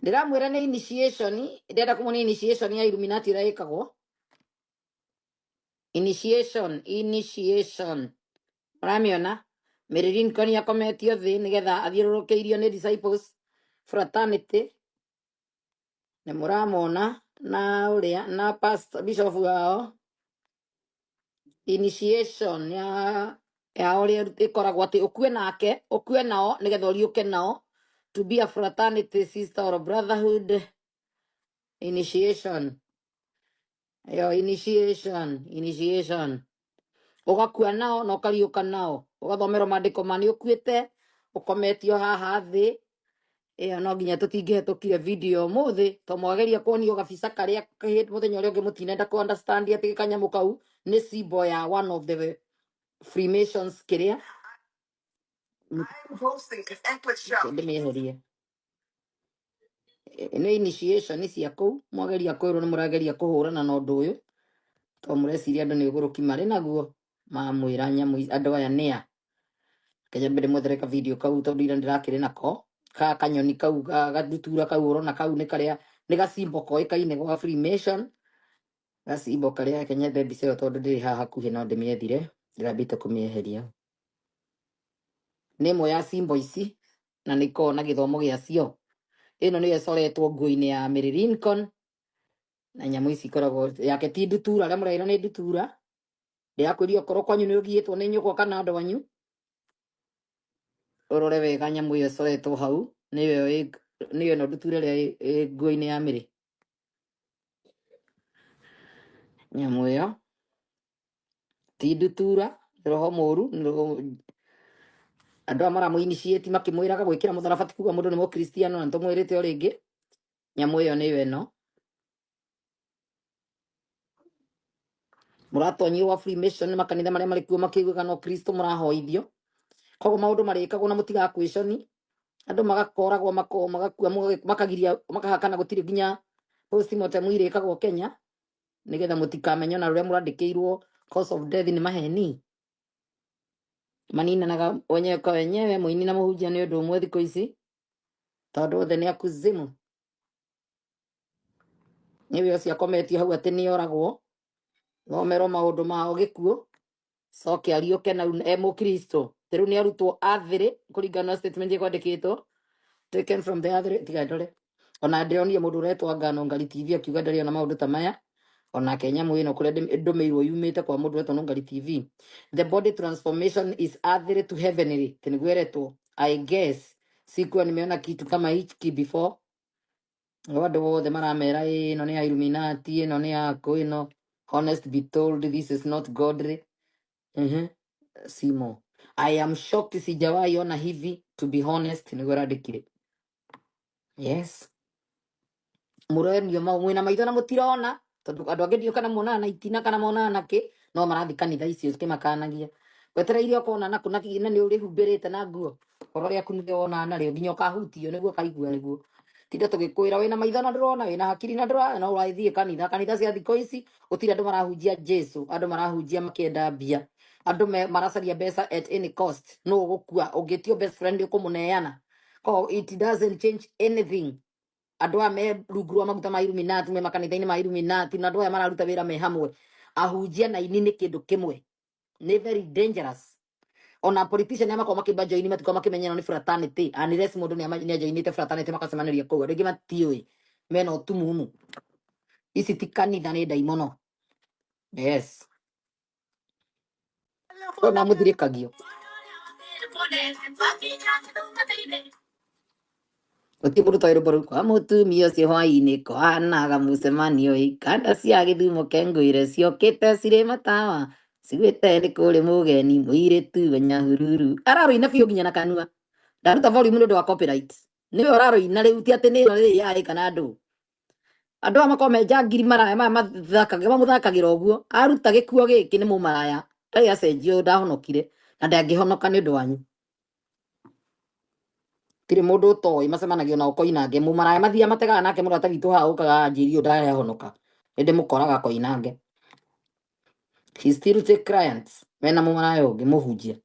Ndĩramwĩra nĩ initiation, ndĩrenda kũmuonia initiation ya Illuminati ĩrĩa ĩkagwo. Initiation, initiation. Mũramĩona? Mary Lincoln akometio thĩ nĩgetha athiũrũrũkĩirio nĩ disciples fraternity. Nĩ mũramona na ũrĩa na pastor bishop wao. Initiation ya ũrĩa ĩkoragwo atĩ ũkue nake, ũkue nao nĩgetha ũriũke nao, to be a fraternity sister or brotherhood initiation. Ĩyo initiation, initiation. Ũgakua nao na ũkariũka nao, ũgathomerwo maandĩko ma nĩ ũkuĩte, ũkometio haha thĩ. Ĩyo no nginya tũtingĩhetũkire video ũmũthĩ to mwageria kuonio gabica karĩa mũthenya ũrĩa ũngĩ mũtinenda kũ understand atĩ kanyamũ kau nĩ symbol ya one of the Freemasons kĩrĩa ndĩmĩeherie. Nĩ initiation cia kũu mwageria kwĩrwo nĩ mũrageria kũhũrana na ũndũ ũyũ to mũreciria andũ nĩ ũgũrũki marĩ naguo mamwĩra nyamũ andũ aya nĩa. Kenya mbere mwethere ka video kau tondũ ira ndĩrakĩrĩ nako ka kanyoni kau gadutura kau ũrona kau nĩ karĩa nĩ gacimbo koĩkaine gwa Freemason, gacimbo karĩa. Kenya nyethe mbica ĩyo tondũ ndĩrĩ haha hakuhĩ no ndĩmĩethire, ndĩrambĩte kũmĩeheria. Nĩ ĩmwe ya cimbo ici na nĩ ikoragwo na gĩthomo gĩacio. Ĩno nĩyo ĩcoretwo nguo-inĩ ya Mary Lincoln na nyamũ ici ikoragwo yake ti ndutura, arĩa mũraĩra nĩ ndutura. Ndĩrakwĩria okorwo kwanyu nĩ ũgiĩtwo nĩ nyũkwa kana andũ anyu, ũrore wega nyamũ ĩyo ĩcoretwo hau nĩyo nĩyo ĩno ndutura ĩrĩa ĩ nguo-inĩ ya Mary. Nyamũ ĩyo ti ndutura, nĩ roho mũru, nĩ andũ aya maramũ initiate makĩmwĩraga gwĩkĩra mũtharaba ti kuga mũndũ nĩ mũkristiano, na nĩtũmwĩrĩte o rĩngĩ nyamũ ĩyo nĩyo ĩno. Mũratonyio wa Freemason makanitha marĩa marĩ kuo makĩiguaga no Kristo mũrahoithio, koguo maũndũ marĩkagwo na mũtigaga kwĩconi, andũ magakoragwo magakua, makagiria, makahakana, gũtirĩ nginya postmortem irĩkagwo Kenya nĩgetha mũtikamenye ona rũrĩa mũrandĩkĩirwo cause of death nĩ maheni. Maninanaga wenyewe kwa wenyewe, mũini na mũhunjia nĩ ũndũ ũmwe thikũ ici tondũ othe nĩ akuzimu. Nĩwe ũcio akometio hau atĩ nĩ oragwo, thomerwo maũndũ mao gĩkuũ, coke ariũke na e mũkristo. Rĩu nĩ arutwo athĩrĩ kũringana na statement ĩkwandĩkĩtwo taken from the other. Tiga ndore ona ndĩronire mũndũ ũretwo Ngano Ngari TV akiuga ndarĩ ona maũndũ ta maya onake. Nyamũ ĩno kũrĩa ndũmĩirwo yumĩte kwa mũndũ ũretwo Nũngari TV. The body transformation is earthly to heavenly, tĩ nĩguo ĩretwo. I guess sikuwa nimeona kitu kama hiki before. Ngo andũ othe maramera ĩno nĩ ya Illuminati, ĩno nĩ yakũ ĩno. Honest be told, this is not godly. Simo, I am shocked, sijawahi ona hivi, to be honest, nĩguo ĩrandĩkire. Yes, mũrenio mwĩna maitho na mũtirona tondũ andũ angĩ ndiũ kana monaga na itina kana monaga na kĩ, no marathiĩ kanitha icio cikĩmakanagia wetereire ũkona na kũ na nĩ ũrĩhumbĩrĩte na nguo horo rĩaku nĩrĩo wonaga narĩo nginya ũkahutio nĩguo ũkaigua nĩguo tinda tũgĩkwĩra wĩna maitho na ndũrona, wĩna hakiri na ndũrona, no ũrathiĩ kanitha. Kanitha cia thikũ ici gũtirĩ andũ marahunjia Jesu, andũ marahunjia makĩenda mbia, andũ maracaria mbeca at any cost. No ũgũkua ũngĩtio best friend ũkũmũneana ko it doesn't change anything. Andũ aya me rungu rwa maguta ma Illuminati, me makanitha-inĩ ma Illuminati, na andũ aya mararuta wĩra me hamwe, ahunjia na aini nĩ kĩndũ kĩmwe, nĩ very dangerous. Ona politician arĩa makoragwo makĩmba join matikoragwo makĩmenya ĩno nĩ fraternity unless mũndũ nĩ ajoinĩte fraternity makacemanĩria kũu. Andũ aingĩ matiũĩ mena ũtumumu. Ici ti kanitha, nĩ ndaimono. Yes, ona mũthirĩkagio gũtirĩ mũndũ toĩ rwĩmbo rũu kwa mũtumia ũcio hwainĩ kũhanaga mũcemanio ĩ kanda cia gĩthumo kengwĩre ciokĩte cirĩ matawa ciguĩte nĩ kũrĩ mũgeni mũirĩtu wa Nyahururu. Ararũina biũ nginya na kanua. Ndaruta volume nĩ ũndũ wa copyright. Nĩwe ũrarũina rĩu, ti atĩ nĩ ĩno rĩrĩ yarĩ kana andũ andũ aya makoragwo me njangiri maraya maya mathakaga mamũthakagĩra ũguo. Aruta gĩkuo gĩkĩ nĩ mũmaraya, ndarĩ acenjio, ndahonokire na ndangĩhonoka nĩ ũndũ wanyu. Tirĩ mũndũ ũtoĩ macemanagio nao Koinange, mũmaraya mathiaga mategaga nake. Mũrata witũ haha ũkaga anjĩri ũyũ ndarehonoka, nĩ ndĩmũkoraga Koinange. He still take clients mena mũmaraya ũngĩ mũhunjia.